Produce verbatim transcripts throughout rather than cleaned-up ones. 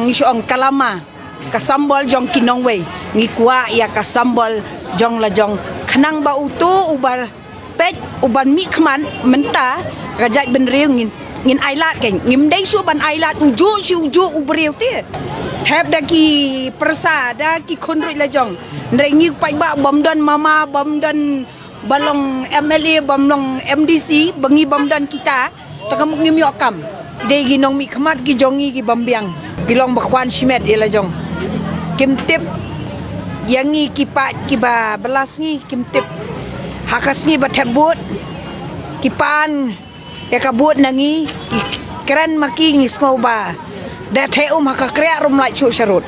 Shu ong ka lama, ka sambol jong ki nongwei. Ngi kwah ïa ka sambol jong la jong. Khnang ba uto uba peit, uban mih khmat mynta ka jaitbynriew ngin, ngin ailad kein. Ngim dei shuh ban ailad ujuh shi ujuh u briew te. Thep da ki pyrsa, da ki khun ruh la jong. Hynrei ngi paidbah bym don mama, bym don ba long M L A, bym long M D C, ba ngi bym don kita, te ka mut ngim ïoh kam. Dei ki nongmihkhmat ki jong ngi ki bym biang, ki long ba kwan shimet ïa la jong. Kim tip ïa ngi ki paid kiba bylla sngi, kim tip. Ha ka sngi ba thep vote, ki pan ïa ka vote na ngi, ki kren ma ki, ngi sngew ba da theh um ha ka kriah ruh ym lait shuh sharud.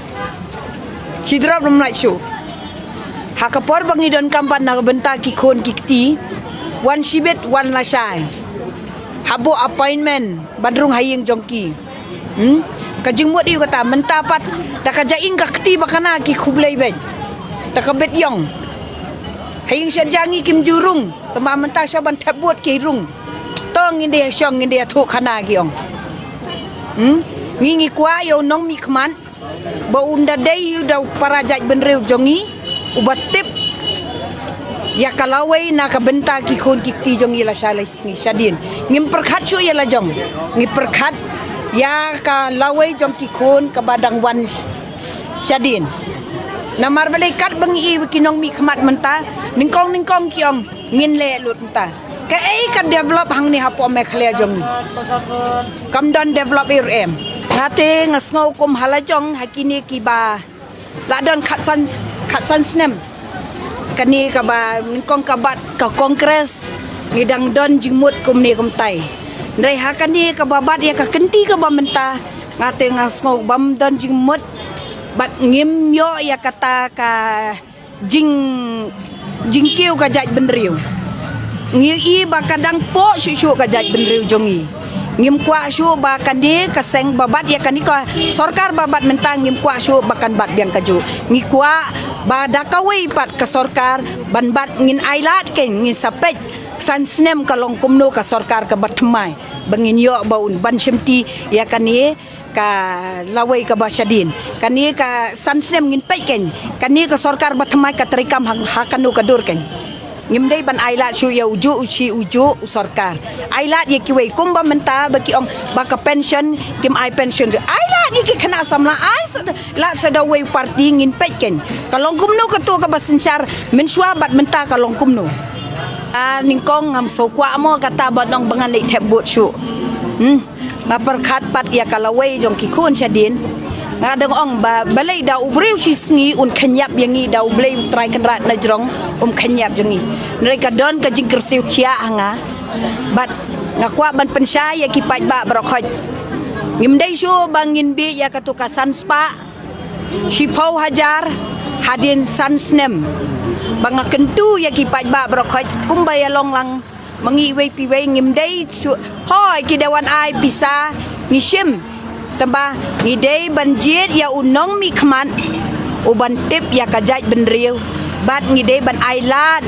Shi drop ruh ym lait shuh. Ha ka por ba ngi donkam pat na ka bynta ki khun ki kti, wan shibit wan lashai. Hap buh appointment ban rung ha ïing jong ki. Hmm? Ka jingmut ïa u kata mynta pat, da ka jain ka kti ba kana ki khublei beit. Da ka bit ïong. Ha ïing shen ja ngi kim ju rung. Tangba mynta shuwa ban thep vote ki rung. To ngin dei shong, ngin dei thuh khana ki ong. Hmm? Ngi, ngi kwah ïa u nongmihkhmat ba un da dei ïa u da u para jaitbynriew jong ngi, uba tip ïa ka lawei na ka bynta ki khun ki kti jong ngi lashai la sngi shadien. Ngim pyrkhat shuh ïa la jong. Ngi pyrkhat ïa ka lawei jong ki khun kaba dang wan shadien. Namar balei katba ngi ïohi ki nongmihkhmat mynta, nyngkong nyngkong ki ong ngin leh lut mynta. Kaei ka develop hangne hapoh Meghalaya jong ngi? Kam don develop ei ruh em. Nga te nga sngew kum ha la jong ha kine kiba la don khatsan, khatsan snem. Kane kaba nyngkong ka bat ka Congress, ngi dang don jingmut kumne kumtai. Hynrei ha kane kaba bat ïa ka kynti kaba mynta, nga te nga sngew bym don jingmut. Bad ngim ïoh ïa kata ka jing, jingkiew ka jaitbynriew. Ngi ïohi ba ka dang poh shuh shuh ka jaitbynriew jong ngi. Ngim kwah shuh ba kane ka seng ba bat ïa kane ka sorkar ba bat mynta, ngim kwah shuh ba kan bat biang kajuh. Ngi kwah ba da kawei pat ka sorkar ban bat, ngin ailad kein, ngin sa peit san snem ka long kumno ka sorkar kaba thymmai, ba ngin ïoh ba un ban shimti ïa kane ka lawei kaba shadien. Kane ka san snem ngin peit kein, kane ka sorkar ba thymmai ka treikam ha, ha kano ka dur kein. Ngim dei ban ailad shuh ïa ujuh u shi ujuh u sorkar. Ailad ïa kiwei, kumba mynta ba ki ong ba ka pension, kim ai pension. Ailad ïa ki khynnah samla, ai sa, lad sa da uwei u party, ngin peit kein. Ka long kumno kato kaba synshar mynshuwa bad mynta ka long kumno. Ah, nyngkong ngam sngew kwah mo kata ba ong ba ngan leit thep vote shuh. Hmm. Nga pyrkhat pat ïa ka lawei jong ki khun shadien. Nga dang ong ba balei da u briew shi sngi un khynñiap ïa ngi, da U Blei U Trai Kynrad na jrong um khynñiap ïa ngi. Hynrei ka don ka jingkyrsiew thiah ha nga. Bad nga kwah ban pynshai ïa ki paidbah baroh khoit. Ngim dei shuh ba ngin bieit ïa kato ka san spah shiphew hajar hadien san snem. Ba nga kyntu ïa ki paidbah baroh khoit kumba ïa long lang ma ngi iwei pa iwei, ngim dei shuh hoi ki dei wan ai pisa ngi shim. Tangba ngi dei ban jied ïa u nongmihkhmat uban tip ïa ka jaitbynriew. Bad ngi dei ban ailad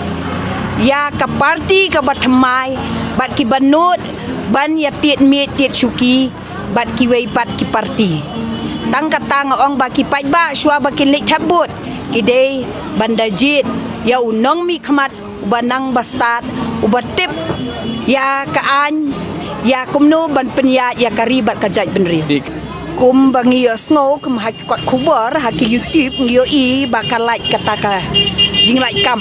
ïa ka party kaba thymmai bad kiba nud ban ïa tied miej tied shuki bad kiwei pat ki party. Tang kata nga ong ba ki paidbah shuwa ba kin leit thep vote, ki dei ban da jied ïa u nongmihkhmat uba nang ba stad, uba tip ïa ka aiñ, ïa kumno ban pynïaid ïa ka ri bad ka jaitbynriew. Kumba ngi ïohsngew kum ha ki kot khubor, ha ki YouTube, ngi ïohi ba ka lait kata ka jinglait kam.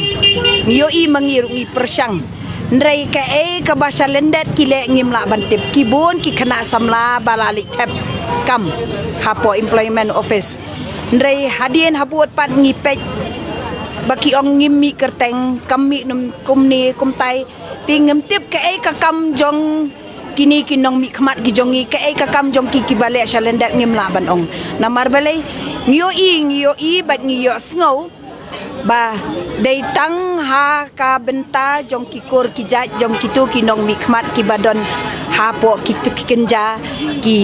Ngi ïohi ma ngi ruh ngi pyrshang. Hynrei kaei kaba shalyndet ki leh ngim lah ban tip. Ki bun ki khynnah samla ba la leit thep kam hapoh Employment Office. Hynrei hadien habud pat ngi peit ba ki ong ngim mih kyrteng, kam mih num kumne kumtai. Te ngim tip kaei ka kam jong kine ki nongmihkhmat ki jong ngi, kaei ka kam jong ki kiba leh shalyndet, ngim lah ban ong. Namar balei? Ngi ïohi, ngi ïohi bad ngi ïohsngew ba dei tang ha ka bynta jong ki kur ki jait jong kito ki nongmihkhmat kiba don hapoh kito ki kynja, ki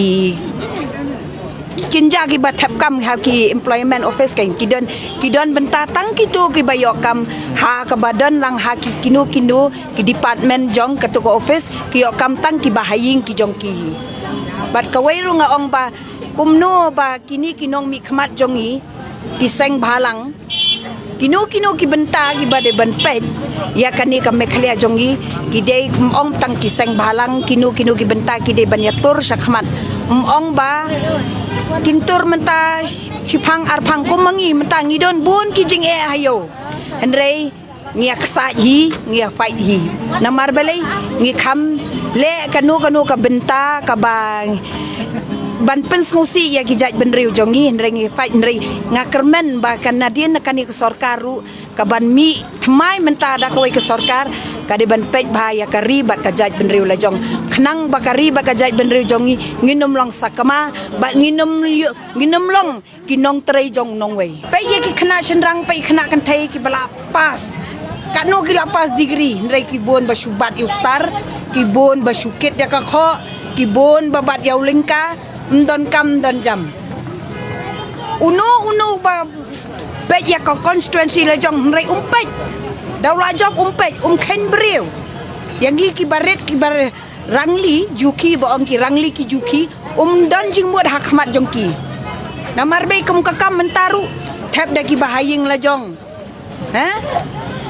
kynja kiba thep kam ha ki Employment Office kein, ki don, ki don bynta tang kito kiba ïoh kam ha kaba don lang ha ki kino kino ki department jong kato ka office, ki ïoh kam tang kiba ha ïing ki jong ki. Bad kawei ruh nga ong ba Kumno ba kine ki nongmihkhmat jong ngi, ki seng bhalang, kino kino ki bynta kiba dei ban peit ïa kane ka Meghalaya jong ngi, ki dei, ym ong tang ki seng bhalang, kino kino ki bynta ki dei ban ïatur shakhmat. Ym ong ba kin tur mynta shiphang arphang kum ma ngi, mynta ngi don bun ki jingeh ha ïew. Hynrei ngi ïa ksaid hi, ngi ïa fight hi. Namar balei? Ngi kham leh kano kano ka bynta kaba ban pynsngewsih ïa ki jaitbynriew jong ngi, hynrei ngi fight, hynrei nga kyrmen ba kan nadien na kane ka sorkar ruh, kaban mih thymmai mynta da kawei ka sorkar, ka dei ban peit bha ïa ka ri bad ka jaitbynriew la jong. Khnang ba ka ri bad ka jaitbynriew jong ngi, ngin ym long sakma, bad ngin ym ïoh, ngin ym long ki nongtrei jong nongwei. Peit ïa ki khynnah shynrang, peit khynnah kynthei kiba la pass. Katno ki la pass degree, hynrei ki bun ba shu bat ïa u star, ki bun ba shu kit ïa ka khoh, ki bun ba bat ïa u lyngka, ym don kam, ym don jam. Uno uno ba peit ïa ka constituency la jong, hynrei um peit. Da u la jop um peit, um kheiñ briew. Ïa ngi kiba rit, kiba rangli juki, ba ong ki rangli ki juki, um don jingmut ha khmat jong ki. Namar ba kum ka kam mynta ruh, thep da kiba ha ïing la jong. Ha?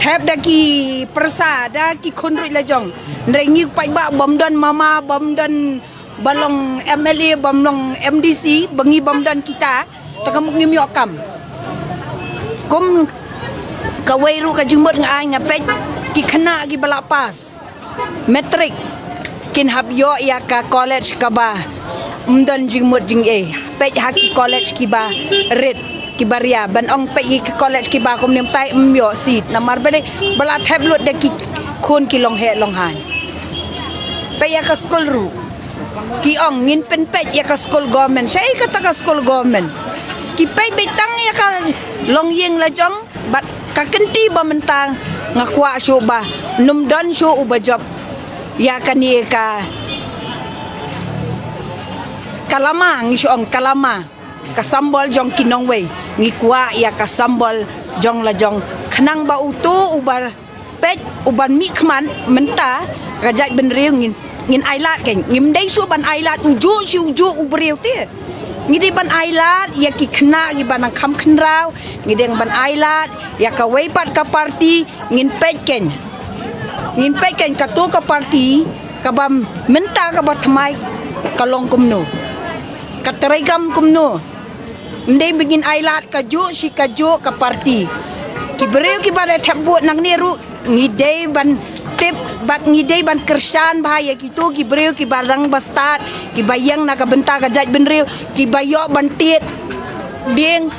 Thep da ki pyrsa, da ki khun ruh la jong. Hynrei ngi paidbah bym don mama, bym don ba long M L A, bym long M D C, ba ngi bym don kita, te ka mut ngim ïoh kam. Kum kawei ruh ka jingmut nga ai, nga peit ki khynnah kiba la pass matric, kin hap ïoh ïa ka college kaba ym don jingmut jingeh. Peit ha ki college kiba rit, kiba ria, ban ong peit ïa ki college kiba kumne, mynta ym ïoh seat. Namar balei? Ba la thep lut da ki khun ki longheh longhiar. Peit ïa ka skul ruh, ki ong ngin pynpeit ïa ka skul government. Shaei kata ka skul government? Ki peit beit tang ïa ka longïing la jong bad ka kynti ba mynta. Nga kwah shuh ba ym don shuh uba jop ïa kane ka, ka lama, ngi shu ong ka lama, ka symbol jong ki nongwei. Ngi kwah ïa ka symbol jong la jong, khnang ba uto uba peit, uban mihkhmat mynta ka jaitbynriew, ngin, ngin ailad kein. Ngim dei shuh ban ailad ujuh shi ujuh u briew te. Ngi dei ban ailad ïa ki khynnah kiba nang kham khynraw. Ngi dei ban ailad ïa kawei pat ka party. Ngin peit kein, ngin peit kein kato ka party kaba mynta kaba thymmai ka long kumno, ka treikam kumno. Ym dei ba ngin ailad kajuh shi kajuh ka party. Ki briew kiba la thep vote nangne ruh, ngi dei ban tip bad ngi dei ban kyrshan bha ïa kito ki briew kiba rang ba stad, kiba ïeng na ka bynta ka jaitbynriew, kiba ïoh ban tied dieng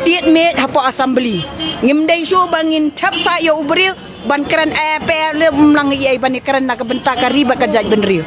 tied miej hapoh assembly. Ngim dei shuh ba ngin thep sah ïa u briew ban kren, eh, pyrshah leh, ym lah ei ei ban kren na ka bynta ka ri bad ka jaitbynriew.